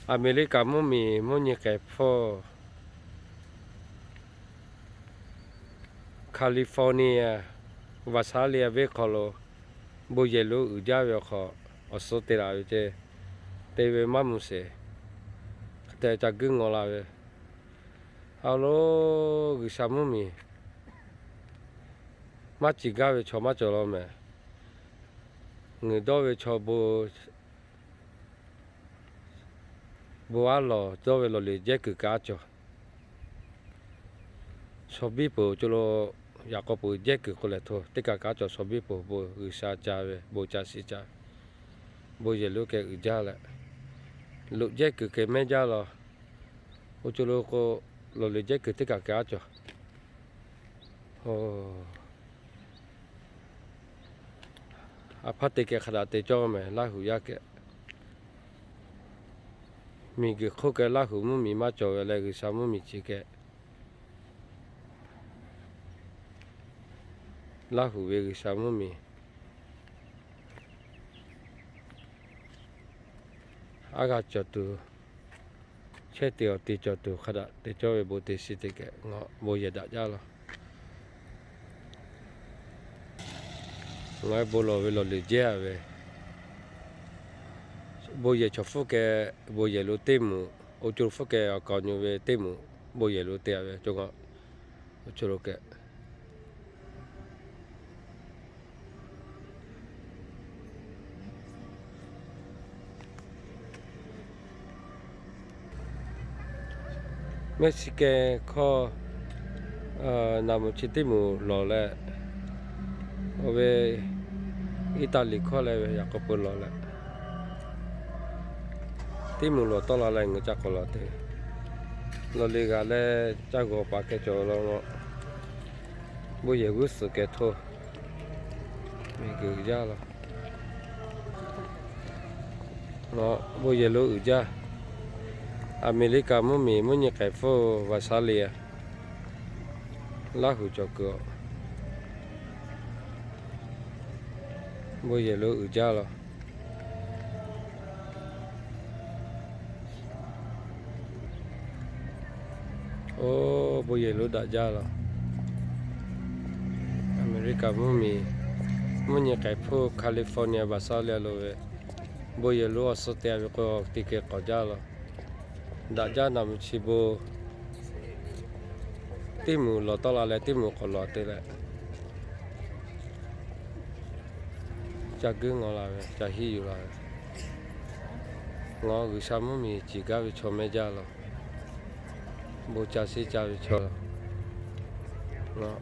Aˍmeˍriˆkaˍ mvuhˇmiˬ mvuhˇ nyi k'ai hpfuhˇ California, Visalia venˇ hk'aw lo bon yehˬ lo uiˍ jaˇ ve awˬ hk'aw, awˬ suhˉ te laˬ ve ceh, te ve maˇ mvuh sheˍ. Hk'e te ca guiˇ ngaw la ve, a lo, G'uiˬsha mvuhˇmiˬ maˇ ciˍ gaˇ ve chaw maˇ cawˬ law mehˍ. Ngeuˍ dawˇ ve chaw bon aˉ lawˬ dawˇ ve lawˬ liꞈ jehˉ kuiˬ kaꞈ aˉ cawˬ. Chaw biˇ peuˬ cawˬ lo, yaꞈ k'aw peuˬ jehˉ kuiˬ k'oˆ leh hto teˇ kaˬ kaꞈ aˉ cawˬ. Chaw biˇ peuˬ bon G'uiˬsha ca ve, bon ca shiˍ ca ve, bon yehˬ lo keh uiˍ jaˇ leh, loꞈ jehˉ kuiˬ keh mehˇ jaˇ law. Oˇ cawˬ lo k'o, lawˬ liꞈ jehˉ kuiˬ teˇ kaˬ kaꞈ aˉ cawˬ. A hpaˇ te keh hk'a daꞈ te cawˇ mehˍ, Laˇhuˍ yaˇ keh. Miˬguiˬ hk'oˆ keh Laˇhuˍ mvuhˇmiˬ maˇ cawˬ ve leh G'uiˬsha mvuhˇmiˬ ciˍ keh, Laˇhuˍ ve G'uiˬsha mvuhˇmiˬ aˉ g'a cawˬ tuˬ, chehˇ te awˬ te cawˬ tuˬ hk'a daꞈ te cawˇ ve bon te shiˍ te keh, bon yehˬ daꞈ jaˇ law. Ngaˬ hui bon lawˬ ve lawˬ liꞈ jehˉ a ve, bon yehˬ chaw hpfuhˇ keh, bon yehˬ lo teˇ moˍ, oˇ cawˬ hpfuhˇ keh awˬ kaˍ awˬ nyi ve teˇ moˍ, bon yehˬ lo te a ve cawˬ ngaˬ, oˇ cawˬ lo keh. Mexican hkawˇ naˍ muˍ chi teˇ moˍ lawˬ leh, oˇ ve Italy hkawˇ leh ve yaꞈ k'aw peu lawˬ leh, teˇ moˍ lawˬ tawˆ la leh ngaˬ hui ca k'awꞈ lawˬ te. Lawˬ liꞈ g'aꞈ leh ca g'awˬ paˍ keh cawˬ law. Bon yehˬ g'uˇ suhˍ keh hto, miˬguiˬ uiˍ jaˇ law. Bon yehˬ lo uiˍ jaˇ. Aˍmeˍriˆkaˍ mvuhˇmiˬ mvuhˇ nyi k'ai hpfuhˇ Visalia, Laˇhuˍ cawˬ kuiˬ, bon yehˬ lo uiˍ jaˇ law. Oˇ, bon yehˬ lo daꞈ jaˇ law. Aˍmeˍriˆkaˍ mvuhˇmiˬ mvuhˇ nyi k'ai hpfuhˇ California Visalia lo ve, bon yehˬ lo awˬ suhˉ te a ve k'o, te keh k'awꞈ jaˇ law. Daꞈ jaˇ naˍ muˍ chi bon, teˇ moˍ lawˬ tawˆ la leh teˇ moˍ k'awꞈ lawˬ te leh, ca guiˇ ngaw la ve, ca hiˉ yuˬ la ve, ngaˬ G'uiˬsha mvuhˇmiˬ ciˍ gaˇ ve chaw mehˇ jaˇ law. Bon ca shiˍ ca ve chaw law.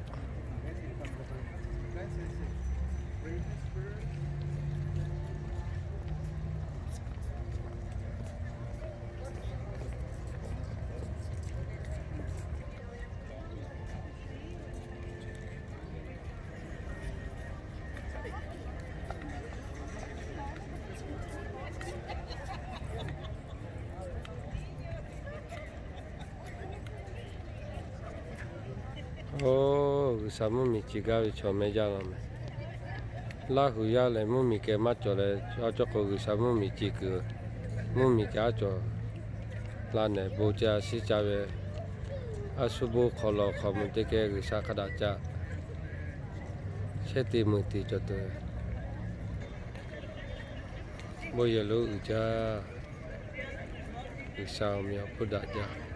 Oˇ, G'uiˬsha mvuhˇmiˬ ciˍ gaˇ ve chaw mehˇ jaˇ law mehˍ. Laˇhuˍ yaˇ lehˬ mvuhˇmiˬ keh maˇ cawˬ leh, a cawˬ k'o G'uiˬsha mvuhˇmiˬ ciˍ kuiˬ, mvuhˇmiˬ keh aˉ cawˬ la nehˬ bon ca shiˍ ca ve, a shu bon hk'awꞈ lawˬ hk'awꞈ mui te keh G'uiˬsha hk'a daꞈ ca chehˇ te mui te cawˬ tuˬ ve, bon yehˬ lo uiˍ jaˇ. G'uiˬsha awˬ meꞈ awˬ hponˇ daꞈ jaˇ.